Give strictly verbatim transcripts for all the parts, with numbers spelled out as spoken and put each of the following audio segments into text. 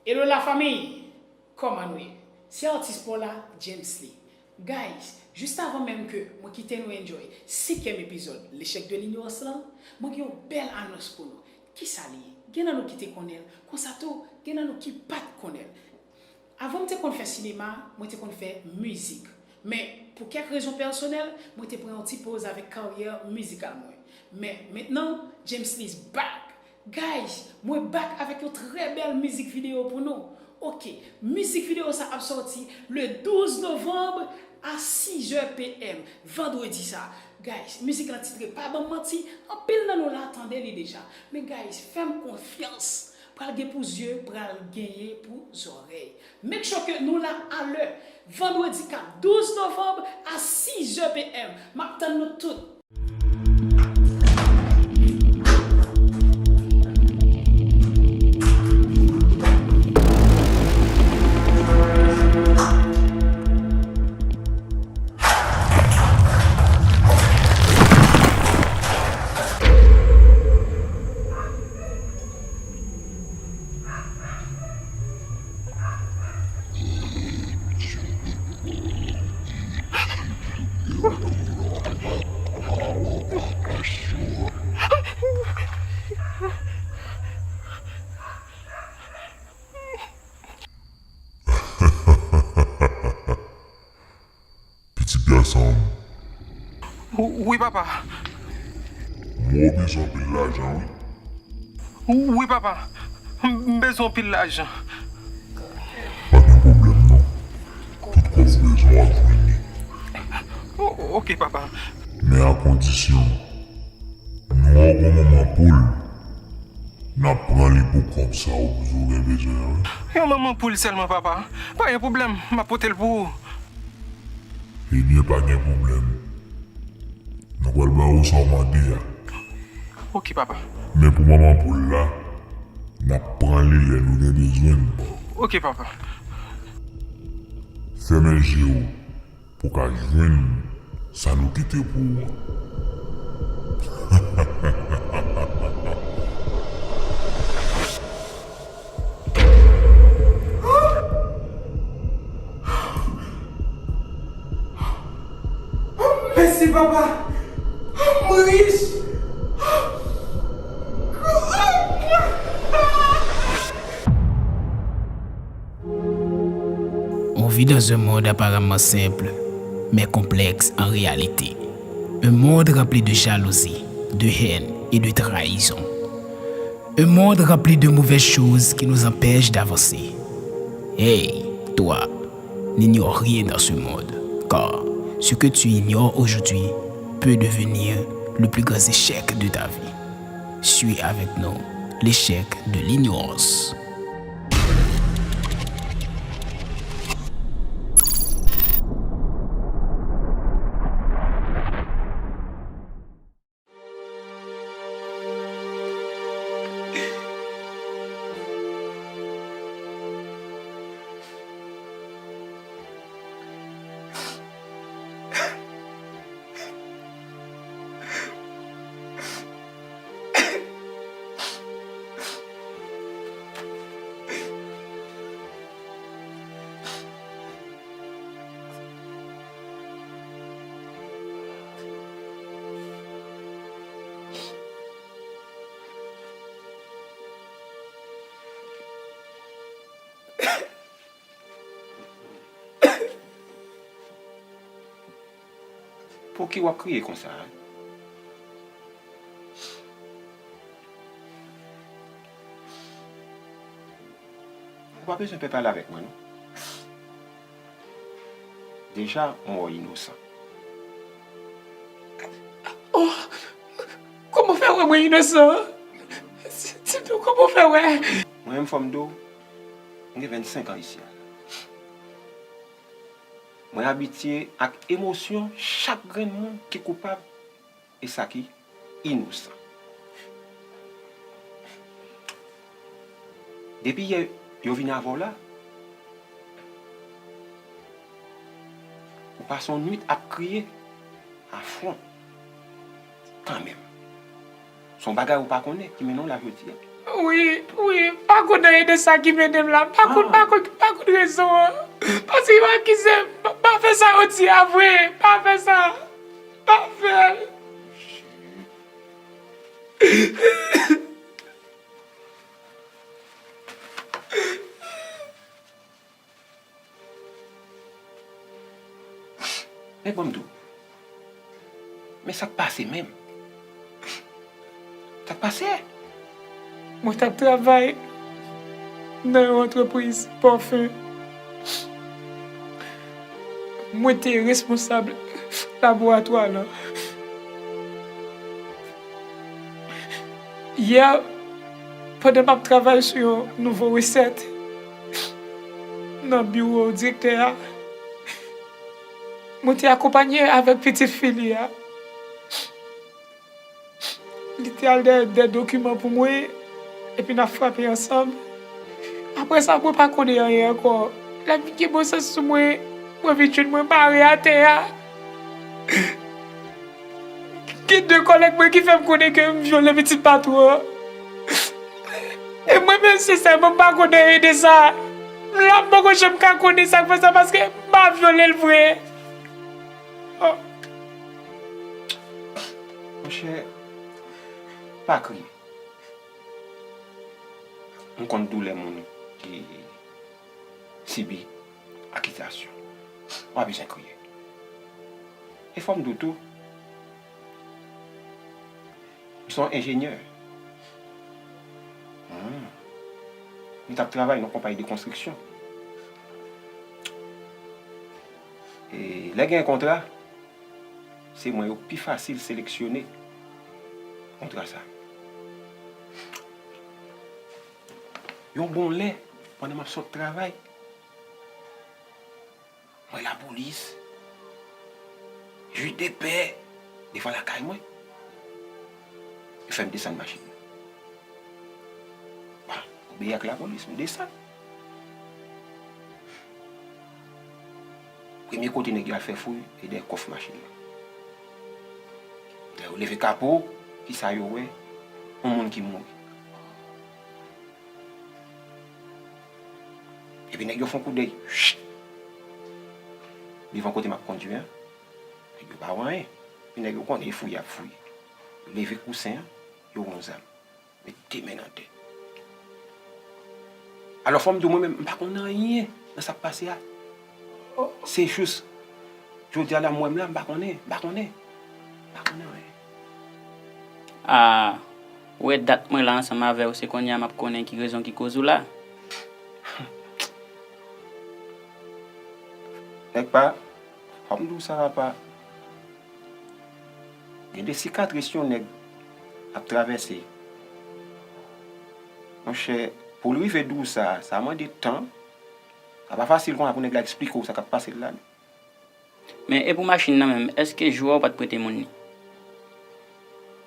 Hello la fanmi! Kòman nou ye? Se atis pa w la, James Lee. Guys, jis avan menm ke mwen kite nou enjoy senkyèm epizòd L'échec de l'ignorance lan, mwen gen yon bèl anons pou nou. Kisa li ye? Gen nan nou ki te konnen l, konsa tou, gen nan nou ki pa t konnen l. Avan m te konn fè sinema, mwen te konn fè mizik. Men, pou kèk rezon pèsonèl, mwen te pran yon ti poz avèk karyè mizikal mwen. Men, mentnan, James Lee is back! Guys, mwen back avèk yon trè bèl mizik videyo pou nou. Ok, mizik videyo sa ap sòti le douz novanm a sizè p m, vandredi sa. Guys, mizik lan titre Pa Ban M Manti, anpil nan nou la tande li deja. Men guys, fè m konfyans, pral gen pou zye, pral genyen pou zòrèy. Make sure ke nou la alè, vandredi k ap douz novanm a sizè p m. M ap tann nou tout. Pitit gason m. Wi, papa. Mwen bezwen anpil lajan, wi. Wi, papa. M bezwen anpil lajan. Pa gen pwoblèm, non. Tout kòb ou bezwen, w ap jwenn li. O-, oke, papa. Men a kondisyon, nou wè w gon manman poul, n ap pran li pou kòb sa w gen bezwen an, wi. Yon manman poul sèlman, papa. Pa gen pwoblèm, m ap pote l pou ou. Ebyen, pa gen pwoblèm. Nou pral ba ou sa w mande a. Oke, papa. Men pou manman poul la, n ap pran li lè nou gen bezwen l. Oke, papa. Fèmen je w pou w ka jwenn sa nou kite pou ou an. Mèsi, papa. M rich. On vit dans un monde apparemment simple, mais complexe en réalité. Un monde rempli de jalousie, de haine et de trahison. Un monde rempli de mauvaises choses qui nous empêchent d'avancer. Hey, toi, n'ignore rien dans ce monde, car ce que tu ignores aujourd'hui peut devenir le plus grand échec de ta vie. Suis avec nous, l'échec de l'ignorance. Pouki w ap kriye konsa a? Ou pa bezwen pè pale avèk mwen, non. Deja, m wè w inosan. Oh, kòman w fè wè mwen inosan? Di m non, kòman w fè wè? Mwen menm, fò m di w, m gen vennsenk an isi a. Mwen abitye ak emosyon chak grenn moun ki koupab e sa ki inosan. Depi yè yo vin avè w la, ou pase yon nwit ap kriye a fwon kanmenm. Se yon bagay ou pa konnen ki mennen w la jodi a. Wi, wi, m pa konn anyen de sa ki mennen m la. M pa konn, m pa konn, m pa konn rezon an. Paske yo akize m. Pa, pa fè sa yo di a vre. Pa fè sa. Pa fè l. Men ban m di w. Men sa k pase menm? Sa k pase? Mwen t ap travay nan yon antrepriz pafen. Mwen te responsab laboratwa la. Yè, pandan m ap travay sou yon nouvo resèt nan biwo direktè a, mwen te akonpanye avèk pitit fi li a. Li te al dèyè de dokiman pou mwen, epi n ap frape ansanm. Apre sa, mwen pa konnen anyen ankò. Lè m vin gen bon sans sou mwen, mwen vin jwenn mwen mare atè a. Gen de kòlèg mwen ki fè m konnen ke m vyole pitit patwon an. E mwen menm, sensèman, m pa konnen anyen de sa. M la, m poko janm ka konnen sa k fè sa, paske m pa vyole l vre. Oh. Monchè, pa kriye. M konn doulè moun ki sibi akizasyon. Ou pa bezwen kriye. E fò m di w tou, m se yon enjenyè. Hmm. M t ap travay nan yon konpayi de konstriksyon. E lè gen kontra, se mwen yo pi fasil seleksyone kontra sa. Yon bon lè, pandan m ap sot travay, m wè lapolis, jij de pè, devan lakay mwen. Yo fè m desann machin nan. Bon, obeyi ak lapolis, m desann. Premye kote nèg yo al fè fouy, e dèyè kòf machin nan. Lè yo leve kapo, kisa yo wè? Yon moun ki mouri. Epi nèg yo fè yon koudèy, chit! Devan kote m ap kondui an, nèg yo pa wè anyen. Epi nèg yo konnen e fouye y ap fouye. Yo leve kousen an, yo wè yon zam. Met de men nan tèt. Alò, fò m di w, mwen menm, m pa konn anyen nan sa k pase a. Se jis, jodi a la, m wè m la, m pa konnen, m pa konnen. M pa konnen anyen. A, ou wè dat mwen la ansanm avè w, se kounye a m ap konnen ki rezon ki koz ou la. Nèg pa, fò m di w sa, papa. Gen de sikatris yon nèg ap travèse. Monchè, pou l rive di w sa, sa mande tan. Sa pa fasil konsa pou nèg la eksplike w sa k ap pase l la, non. Men e pou machin nan menm, èske jou a ou pa t prete moun li?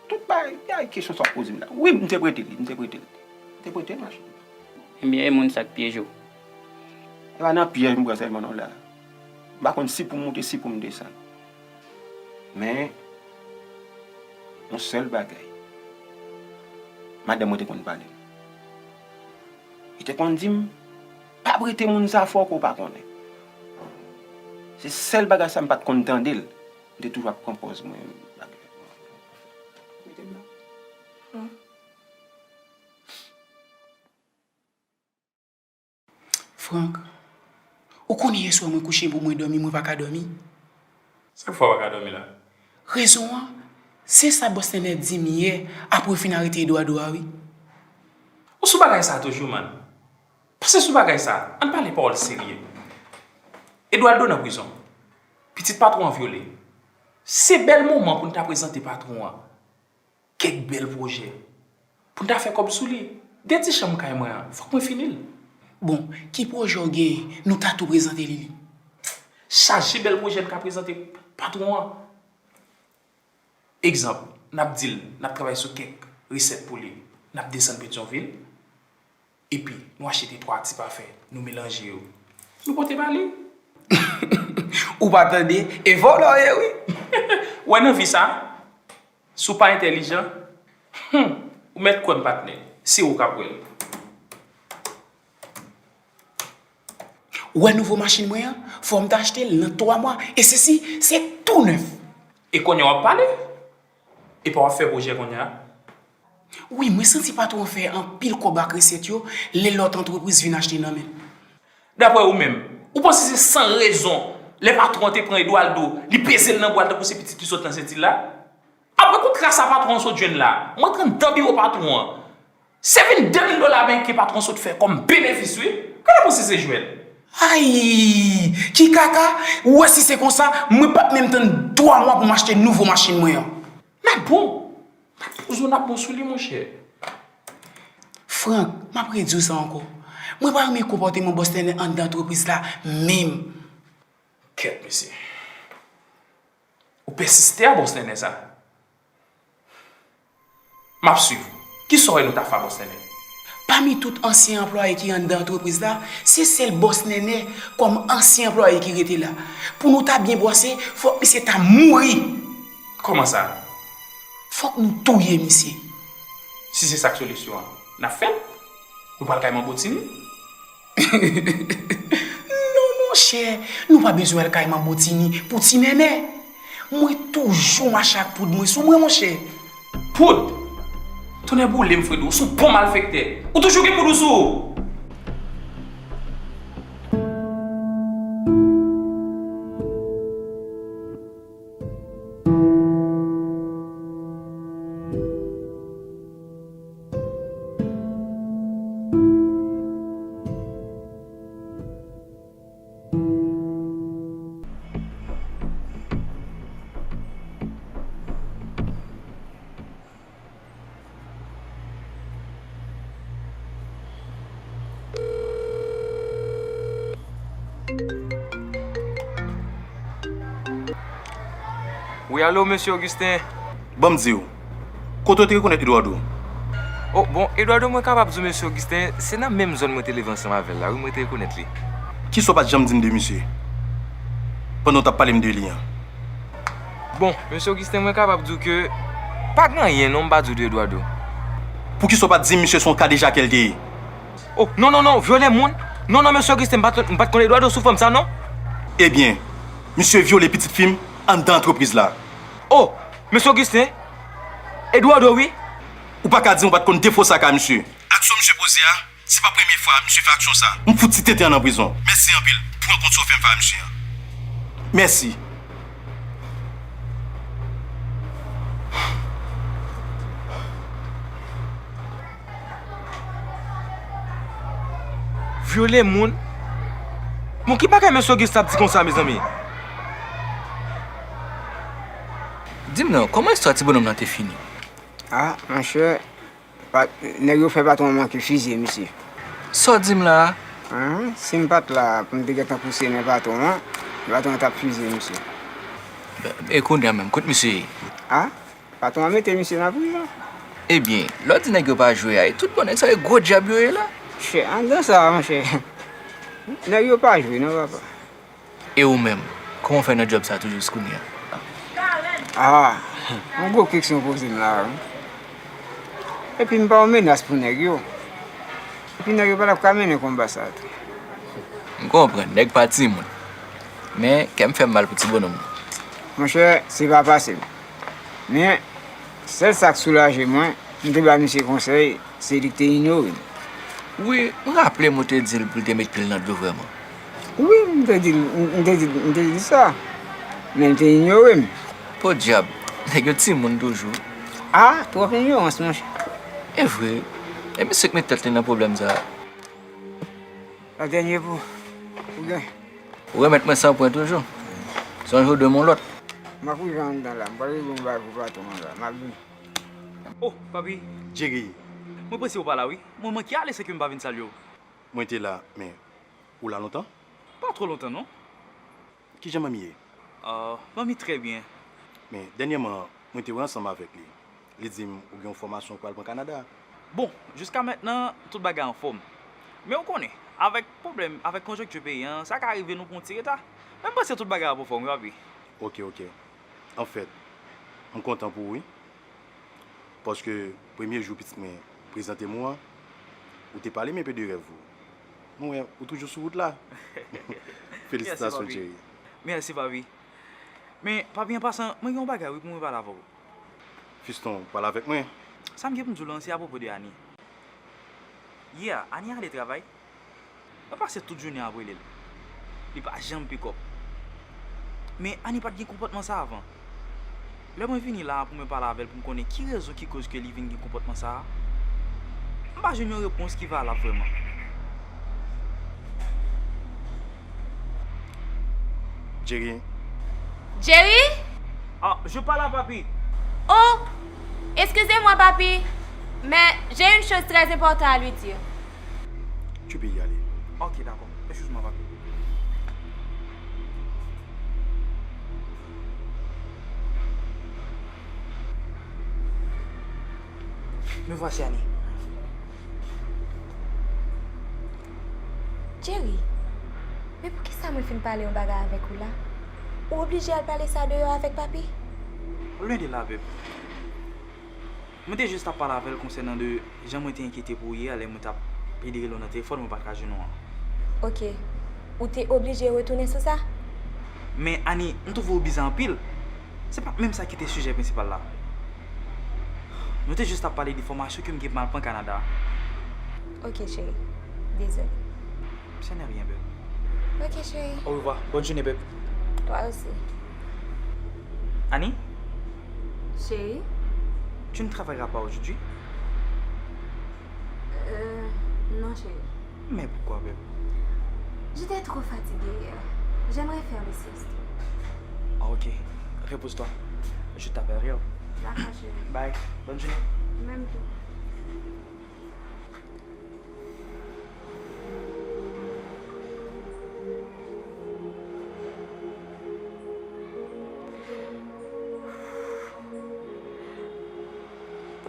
Tout bagay, bagay kesyon sa w ap poze m la. Wi, m te prete li, m te prete li. M te prete l machin nan. Ebyen, e moun sa k pyeje w? E pa nan pyèj m pran sèlman non la. M pa konn si pou m moute, si pou m desann. Men, yon sèl bagay, madanm mwen te konn pale m. Li te konn di m, pa prete moun sa fò ke w pa konnen. Se sèl bagay sa m pa t konn tande l. M te toujou ap pran pòz mwen. Prete m la. Frank, ou konnen yèswa mwen kouche pou mwen dòmi, mwen pa ka dòmi. Se pou w pa ka dòmi la? Rezon an, se sa bòs Nènè di m yè, apre yo fin arete Edouardo a, wi. Ou sou bagay sa toujou, man. Panse sou bagay sa, ann pale pawòl serye. Edouardo nan prizon. Pitit patwon an vyole. Se bèl moman pou n ta prezante patwon an kèk bèl pwojè pou n ta fè kòb sou li. Gen ti chanm kay mwen an, fòk mwen fini l. Bon, ki pwojè w genyen? Nou ta tou prezante li li. Chaje bèl pwojè n ka prezante patwon an. Egzanp, n ap di l n ap travay sou kèk resèt pou li. N ap desann Petyonvil. Epi, nou achte de twa ti pafen, nou melanje yo. Nou pote ba li. Ou pa tande, e vòlò w ye, wi. Ou wè nan vi sa, si w pa entèlijan, hmm, ou mèt kwè m, patnè. Se ou k ap wè l. Ou wè nouvo machin mwen an? Fò m ta achte l nan twa mwa. E sesi, se tou nèf. E kounye a w ap pale? Epa w ap fè pwojè kounye a? Wi, mwen santi patwon an fè anpil kòb ak resèt yo lè lòt antrepriz vin achte nan men l. Daprè ou menm, ou panse se san rezon lè patwon an te pran Eduardo, li peze l nan bra l tankou se pitit ki sot nan senti l la? Apre kontra sa patwon an sot jwenn la, m antre anndan biwo patwon an. Se vennde mil dola ameriken patwon an sot fè kòm benefis, wi. Gade panse se jwèt. Ay! Ki kaka! Ou wè si se konsa, mwen p ap menm tann twa mwa pou m achte nouvo machin mwen an. N ap bon! N ap bon zo, n ap bon sou li, monchè. Frank, m ap redi w sa ankò. Mwen pa renmen konpòteman bòs Nènè anndan antrepriz la menm. Kèt, mesye. Ou pèsiste a bòs Nènè sa. M ap swiv ou. Kisa w wè nou ta fè a bòs Nènè? Pami tout ansyen anplwaye ki anndan antrepriz la, se sèl bòs Nènè kòm ansyen anplwaye ki rete la. Pou nou ta byen bwase, fòk misye ta mouri. Kòman sa? Fòk nou touye misye. Si se sa k solisyon an, n ap fè l. Nou pral kay Manbo Tini? Non, monchè, nou pa bezwen al kay Manbo Tini pou Ti Nènè. Mwen toujou mache ak poud mwen sou mwen, monchè. Poud? Tonnè boule m, Fredo, ou se yon bon malfektè. Ou toujou gen poud ou sou ou. Wi, alo, mesye Augustin. Ban m di w, kote w te rekonèt Eduardo? O, bon, Eduardo, mwen kapab di w, mesye Augustin, se nan menm zòn mwen te leve ansanm avè l la, wi, mwen te rekonèt li. Kisa w pa t janm di m de misye pandan w t ap pale m de li an? Bon, mesye Augustin, mwen kapab di w ke pa gen anyen non m pa di w de Eduardo. Poukisa w pa t di m misye se yon kadejake l te ye? O, non, non, non, vyole moun? Non, non, mesye Augustin, m pa t, m pa t konn Eduardo sou fòm sa, non. Ebyen, misye vyole pitit fi m anndan antrepriz la. O, mesye Augustin, Eduardo, wi. Ou pa ka di m ou pa t konn defo sa k a misye. Aksyon misye poze a, se pa premye fwa misye fè aksyon sa. M fout ti tenten an nan prizon. Mèsi anpil pou rankont sa w fè m fè a misye an. Mèsi. Vyole moun? Bon, ki bagay mesye Augustin ap di konsa, mezanmi? Di m non, kòman istwa ti bonòm nan te fini? A, monchè, pa, nèg yo fè patwon an manke fizye misye. Sa w di m la a? Anhan, si m pa t la pou m te gentan pouse men patwon an, patwon an t ap fizye misye. E kounye a menm, kot misye ye? A, patwon an mete misye nan prizon. Ebyen, lè w di nèg yo pa jwe a, e tout bon nèg sa yo gwo dyab yo ye la. Chè, anndan sa a, monchè. Nèg yo pa jwe non, papa. E ou menm, kòman w fè nan djòb sa a toujou jiskounye a? A, yon gwo keksyon w poze m la a, wi. Epi m pa yon menas pou nèg yo. Epi nèg yo pa t ap ka mennen konba sa a tou. M konprann, nèg pa timoun. Men, kè m fè m mal pou ti bonòm nan. Monchè, se pa fasil. Men, sèl sa k soulaje mwen, m te ba misye konsèy, se li k te inyore m. Wi, m raple m ou te di l pou l te met pye l nan dlo vrèman. Wi, m te di l, m te di, m te di sa. Men l te inyore m. Podyab, nèg yo timoun toujou. A, twòp inyorans, monchè. E vre, e misye k met tèt li nan pwoblèm sa a. Sa dènye pou ou gen. Ou remèt mwen san pwen toujou. Se yon jou de m yon lòt. M ap rive anndan la, m pral regle yon bagay pou patwon an la, m ap vini. O, papi. Jerry. Mwen panse ou pa la, wi. Mwen manke ale sèke m pa vin salye w. Mwen te la, men ou la lontan? Pa twò lontan, non. Kijan manmi ye? A, manmi trè byen. Men, dènyèman, mwen te wè ansanm avèk li. Li di m ou gen yon fòmasyon ou pral pran Kanada. Bon, jiska mentnan, tout bagay anfòm. Men ou konnen, avèk pwoblèm, avèk konjonkti peyi an, sa ka rive nou pran yon ti reta. Men m panse tout bagay ap anfòm, wi, papi. Oke, oke. Anfèt, m kontan pou ou, wi. Paske premye jou pitit mwen Prezante m ou an. Ou te pale m enpe de rèv ou. Mwen wè, ou toujou sou wout la. Felisitasyon, Jerry. Mèsi, papi. Men, papi, an pasan, mwen gen yon bagay, wi, pou mwen pale avè w. Fiston, pale avèk mwen. Sa m gen pou m di w la, se apwopo de Annie. Yè, Annie ale travay. Mwen pase tout jounen ap rele l. Li pa janm pikòp. Men Annie pa t gen konpòtman sa avan. Lè mwen vini la a pou mwen pale avè l pou m konnen ki rezon ki koz ke li vin gen konpòtman sa a, m pa jwenn yon repons ki valab vrèman. Jerry. Jerry? Ah, je parle à papi. Oh, excusez-moi, papi, mais j'ai une chose très importante à lui dire. Tu peux y aller. Ok, d'accord. Excuse-moi, papi. Me voici, Annie. Jerry, men poukisa mwen fin pale yon bagay avèk ou la? Ou oblije al pale sa deyò avèk papi? Lwen de la, beb. Mwen te jis ap pale avè l konsènan de jan mwen te enkyete pou ou yè lè mwen t ap pede rele w nan telefòn, mwen pa t ka jwenn ou an. Ok. Ou te oblije retounen sou sa? Men, Annie, m twouve w bizè anpil. Se pa t menm sa ki te sijè prensipal la. Nou te jis ap pale de fòmasyon ke m gen pou m al pran Kanada. Ok, cheri. Dezole. Ce n'est rien, beb. Ok, chérie. Au revoir. Bonne journée, beb. Toi aussi. Annie? Chérie? Tu ne travailleras pas aujourd'hui? Euh, non, chérie. Mais pourquoi, beb? J'étais trop fatiguée hier. J'aimerais faire le sieste. Ah, ok. Repose-toi. Je t'appellerai. D'accord, chérie. Bye. Bonne journée. Même tout.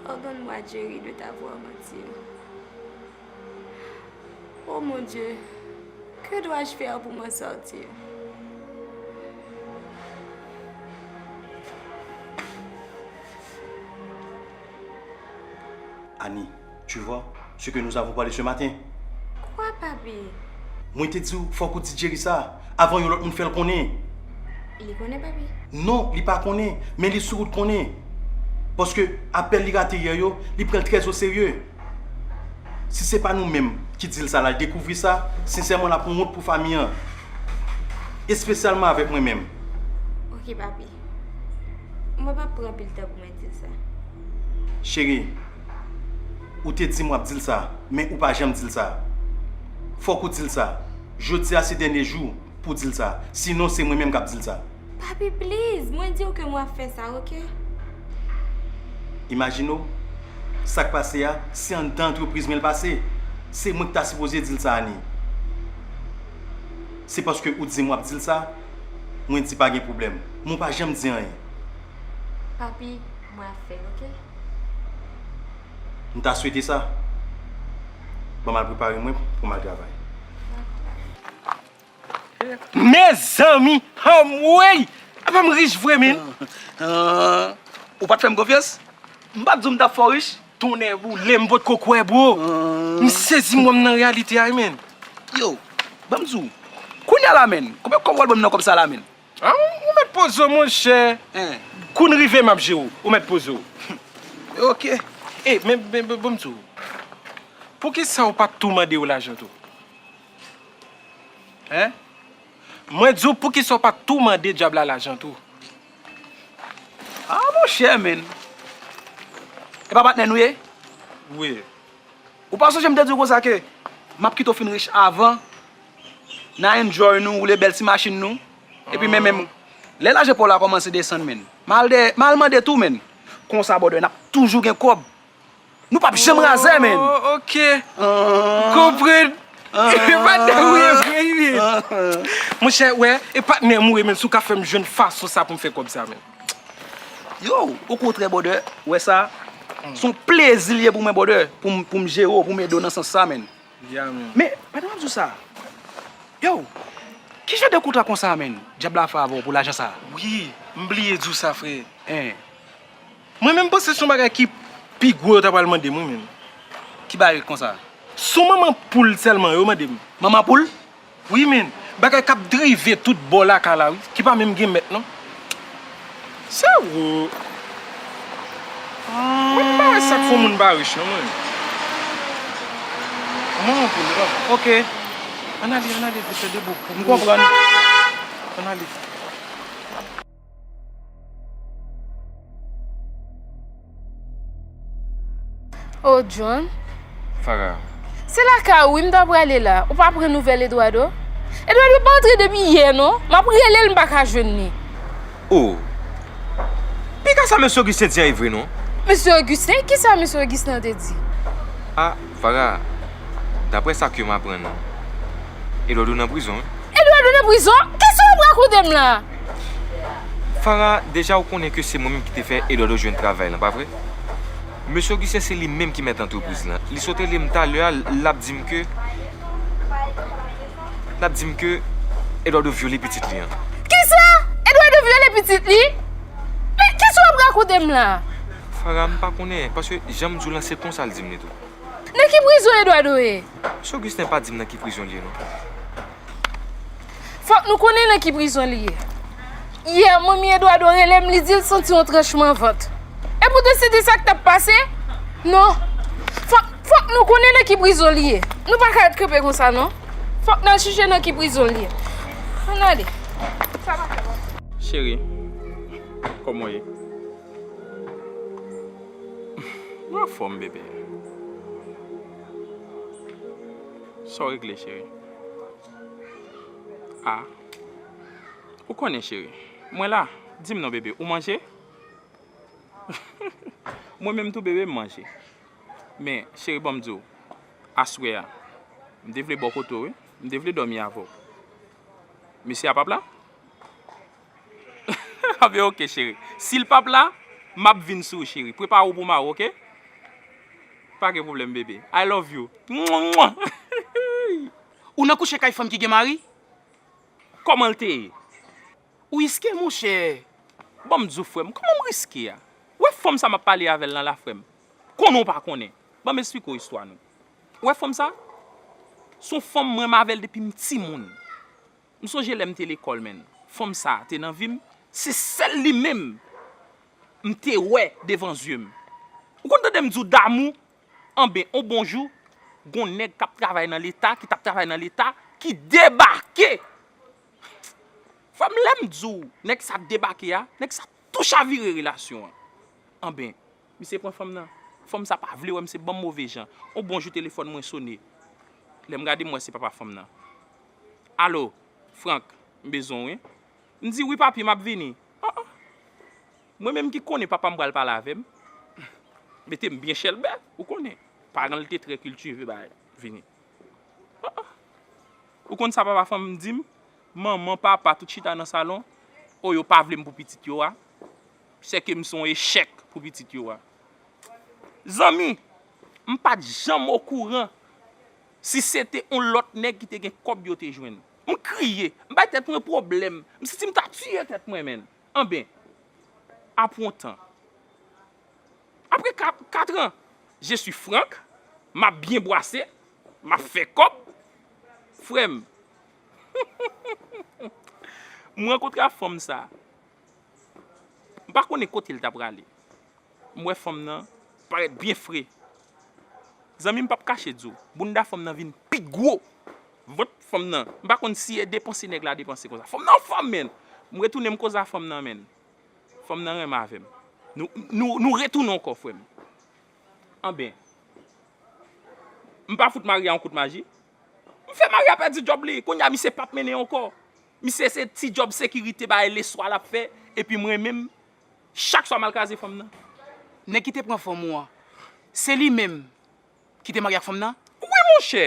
Pardonne-moi, Jerry, de t'avoir menti. Oh mon Dieu, que dois-je faire pour m'en sortir? Annie, tu vois ce que nous avons parlé ce matin? Kwa, papi? Mwen te di w, fòk ou di Jerry sa, avan yon lòt moun fè l konnen. Li konnen, papi? Non, li pa konnen, men li sou wout konnen. Paske apèl li rate yè yo, li pran l trè o serye. Si se pa nou menm ki di l sa, l al dekouvri sa, sensèman, l ap yon wont pou fanmi an. Espesyalman avèk mwen menm. Ok, papi. Mwen p ap pran anpil tan pou mwen di l sa. Cheri, ou te di m w ap di l sa, men ou pa janm di l sa. Fòk ou di l sa. Jodi a se dènye jou pou w di l sa. Sinon, se mwen menm k ap di l sa. Papi, please, mwen di w ke mwen ap fè sa, ok? Imajine w, sa k pase a, se anndan antrepriz mwen l pase. Se mwen k ta sipoze di l sa, Annie. Se paske ou di m w ap di l sa, mwen di pa gen pwoblèm. Men w pa janm di anyen. Papi, mwen ap fè l, ok? M ta swete sa. Ban m al prepare mwen pou m al travay. Mezanmi, anmwey! Apa m rich vre, men? Ah, ou pa t fè m konfyans? M pa t di w m t ap fè w rich? Tonnè boule, m potko kwè, bro. M sezi, m wè m nan reyalite a, wi, men. Yo, ban m di w. Kounye a la, men, konbyen kòb w al ban m nan kòb sa la, men? Ah, ou mèt poze w, monchè. Kou n rive, m ap jere w. Ou mèt poze w. Ok. E, men, men, men, ban m di w. Poukisa w pa t tou mande yo lajan tou? Hein? Mwen di w, poukisa w pa t tou mande dyab la lajan tou? Ah, monchè, men. E pa patnè nou ye? Wi. Ou pa sonje m te di w konsa ke m ap kite w fin rich avan, n a enjoy nou, woule bèl ti machin nou, epi men, men, lè lajan pa w la kòmanse desann, men, m al dèyè, m al mande tou, men. Konsa, brother, n ap toujou gen kòb. Nou p ap janm razè, men. Oh, ok. M konprann. E patnè ou ye vre, wi. Monchè, wè, e patnè m ou ye, men, si w ka fè m jwenn fason sa pou m fè kòb sa, men. Yo, okontrè, brother, wè sa, se yon plezi l ye pou mwen, brother, pou m, pou m jere w, pou m ede w nan sans sa, men. Yeah, man. Men, pandan m ap di w sa, yo, ki jan de kontra konsa, men, dyab la fè avè w pou lajan sa? Wi, m bliye di w sa, frè. Hein. Mwen menm, m panse se yon bagay ki pi gwo yo ta pral mande m, wi, menm. Ki bagay konsa? Son manman poul sèlman yo mande m. Manman poul? Wi, men, bagay k ap drive tout bò lakay la, wi, ki pa menm gen mèt, non. Sa wo. Mwen pa wè sa k fè moun pa rich, non, mwen. Manman poul, non. Ok. Ann ale, ann ale, vite, debout. M konprann. Ann ale. Oh, John. Farah. Se lakay ou wi m ta prale la. Ou pa pran nouvèl Eduardo? Eduardo pa antre depi yè, non. M ap rele l, m pa ka jwenn li. Oh. Piga sa mesye Augustin di an e vre, non? Mesye Augustin? Kisa mesye Augustin te di? Ah, Farah. Daprè sa ke m aprann, Eduardo nan prizon, wi. Eduardo nan prizon? Kisa w ap rakonte m la? Farah, deja ou konnen ke se mwen menm ki te fè Eduardo jwenn travay lan, pa vre? Mesye Augustin se li menm ki mèt antrepriz lan. Li sot rele m talè a, l ap di m ke, l ap di m ke Eduardo vyole pitit li an. Kisa? Eduardo vyole pitit li? Men kisa w ap rakonte m la? Farah, m pa konnen, paske jan m di w lan, se konsa l di m li tou. Nan ki prizon Eduardo ye? Mesye Augustin pa di m nan ki prizon li ye, non. Fòk nou konnen nan ki prizon li ye. Yè, manmi Eduardo rele m, li di l santi yon tranchman vant. Epoutan, se te sa k t ap pase? Non. Fòk, fòk nou konnen nan ki prizon li ye. Nou pa ka ret kanpe konsa, non. Fòk n al chèche nan ki prizon li ye. Ann ale. Sa pa fè bon. Cheri, kòman w ye? Mwen anfòm, bebe. Sa w regle, cheri? Ah. Ou konnen, cheri. Mwen la. Di m non, bebe. Ou manje? Mwen menm tou, bebe, m manje. Men, cheri, ban m di w. Aswè a, m te vle bò kote w, wi. M te vle dòmi avè w. Mesye a p ap la? Anben, ok, cheri. Si l p ap la, m ap vin sou ou, cheri. Prepare w pou m a w, ok? Pa gen pwoblèm, bebe. I love you. Mwa, mwa. Ou nan kouche kay fanm ki gen mari? Kòman l te ye? Ou riske, monchè. Ban m di w, frè m, kòman m riske a? Ou wè fanm sa m ap pale avè l lan la, frè m? Konnen w pa konnen. Ban m esplike w istwa nou. Ou wè fanm sa? Se yon fanm mwen m avè l depi m timoun. M sonje lè m te lekòl, menn. Fanm sa te nan vi m, se sèl li menm m te wè devan zye m. Ou konn tande m di w damou? Anben, on bon jou, gon nèg k ap travay nan Leta, ki t ap travay nan Leta, ki debake. Frè m, lè m di w, nèg sa debake a, nèg sa tou chavire relasyon an. Anben, misye pran fanm nan. Fanm sa pa vle wè m, se ban m move jan. On bon jou, telefòn mwen sone. Lè m gade, m wè se papa fanm nan. Alo, Frank, m bezwen w, wi. M di, wi, papi, m ap vini. Ah, ah. Mwen menm ki konnen papa m pral pale avè m, mete m byen chèlbè, ou konnen. Paran l te trè kiltive, bay, vini. Ah, ah. Ou konn sa papa fanm di m? Manman, papa, tout chita nan salon. O, yo pa vle m pou pitit yo a. Sèke m se yon echèk pou pitit yo a. Zanmi, m pa t janm okouran si se te yon lòt nèg ki te gen kòb yo te jwenn. M kriye, m bay tèt mwen pwoblèm, m santi m ta tiye tèt mwen, menn. Anben, apre yon tan, apre kat, kat an, je suis frank, m ap byen bwase, m ap fè kòb, frè m. M rankontre ak fanm sa. M pa konnen kote l ta prale. M wè fanm nan parèt byen fre. Zanmi, m p ap kache di w, bounda fanm nan vin pi gwo. Vant fanm nan, m pa konn si e depanse nèg la depanse konsa. Fanm nan anfòm, menn. M retounen, m koze a fanm nan, menn. Fanm nan renmen avè m. Nou, nou, nou retounen ankò, frè m. Anben, m pa fout mari a yon kout maji. M fè mari a pèdi djòb li. Kounye a, misye p ap mennen ankò. Misye se ti djòb sekirite, bagay leswa l ap fè. Epi mwen menm, chak swa m al kraze fanm nan. Nèg ki te pran fanm ou an, se li menm ki te marye ak fanm nan? Wi, monchè.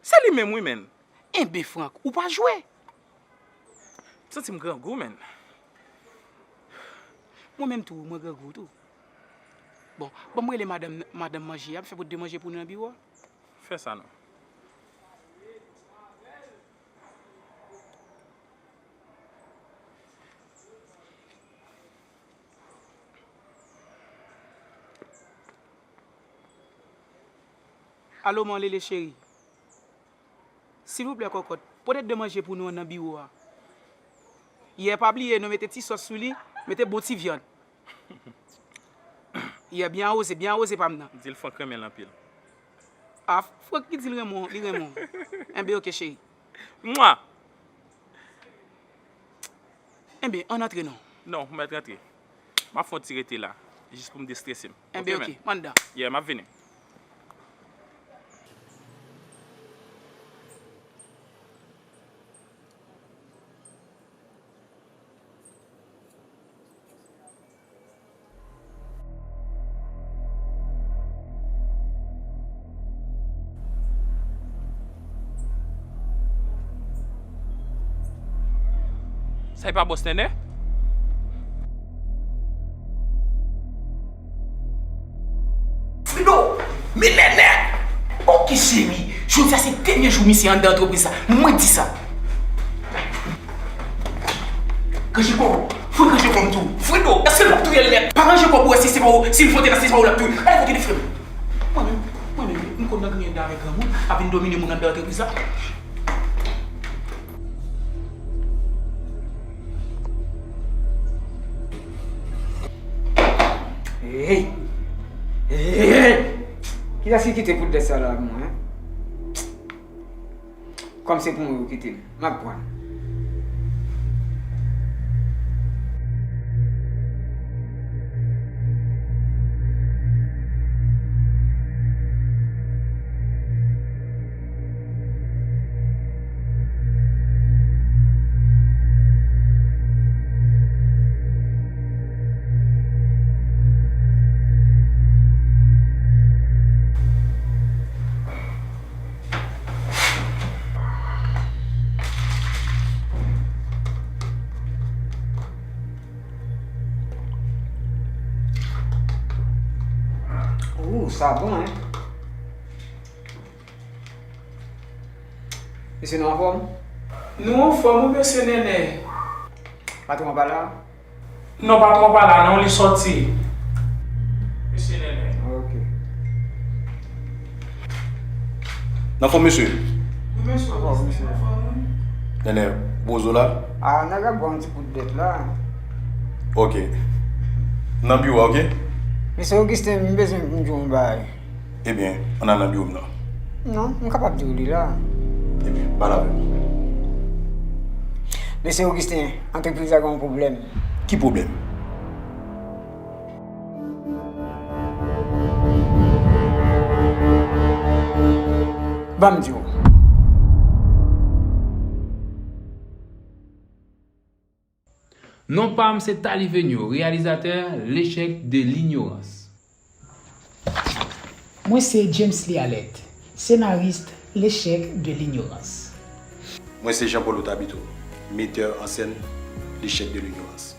Se li menm, wi, menn. Enben, Frank, ou pa jwe. M santi m grangou, menn. Mwen menm tou, mwen grangou tou. Bon, ban m rele madanm, madanm manje a, m fè pote de manje pou nou nan biwo a. Fè sa non. Alo, man, Lele cheri. Silvouplè, kòkòt, pote de manje pou nou an nan biwo a. Yè, pa bliye, nou mete ti sòs sou li, mete bon ti vyann. Yè, byen awoze, byen awoze pa m nan. Di l Frank renmen l anpil. A, Frank ki di l renmen w, li renmen w. Enben, oke, cheri. Mwa! Enben, ann antre non. Non, ou mèt rantre. M ap fè yon ti rete la, jis pou m destrese m. Enben, oke, man. Yeah, m ap vini. Sa e pa bòs Nènè? Fredo, men Nènè! Oke cheri, jodi a se dènye jou misye anndan antrepriz la, mwen di sa. Ranje kò w, Fred, ranje kò m di w. Fredo, èske l p ap touye l nèt? Pa ranje kò w pou w wè si se pa w, si l vote la, si se pa w l ap touye. Al vote de frè m. Mwen menm, mwen menm, m konn nan griyen anndan avèk granmoun, ap vin domine moun anndan antrepriz la. Hey! Hey! Kilès ki kite poudlèt sa la ak mwen, en? Kòm se pou mwen yo kite m, m ap pran l. Ooh, sa bon, en? Mesye, nou anfòm? Nou anfòm, wi, mesye Nènè. Patwon an pa la? Non, patwon pa la non, li sòti. Mesye Nènè. Ok. Nan fòm, mesye? Wi, mesye Augustin, nan fòm, wi. Nènè, Bozo la? Ah, nèg ap ba yon ti poudlèt la. Ok. Nan biwo a, ok? Mesye Augustin, m bezwen m di w yon bagay. Ebyen, ann al nan biwo m nan. Non, m kapab di w li la. Ebyen, pale avè m. Mesye Augustin, antrepriz la gen yon pwoblèm. Ki pwoblèm? Ban m di w. Non pa m se Talivenio, reyalizatè L'échec de l'ignorance. Mwen se James Lee Alette, senaris L'échec de l'ignorance. Mwen se Jean Paul Otabito, metteur en scène L'échec de l'ignorance.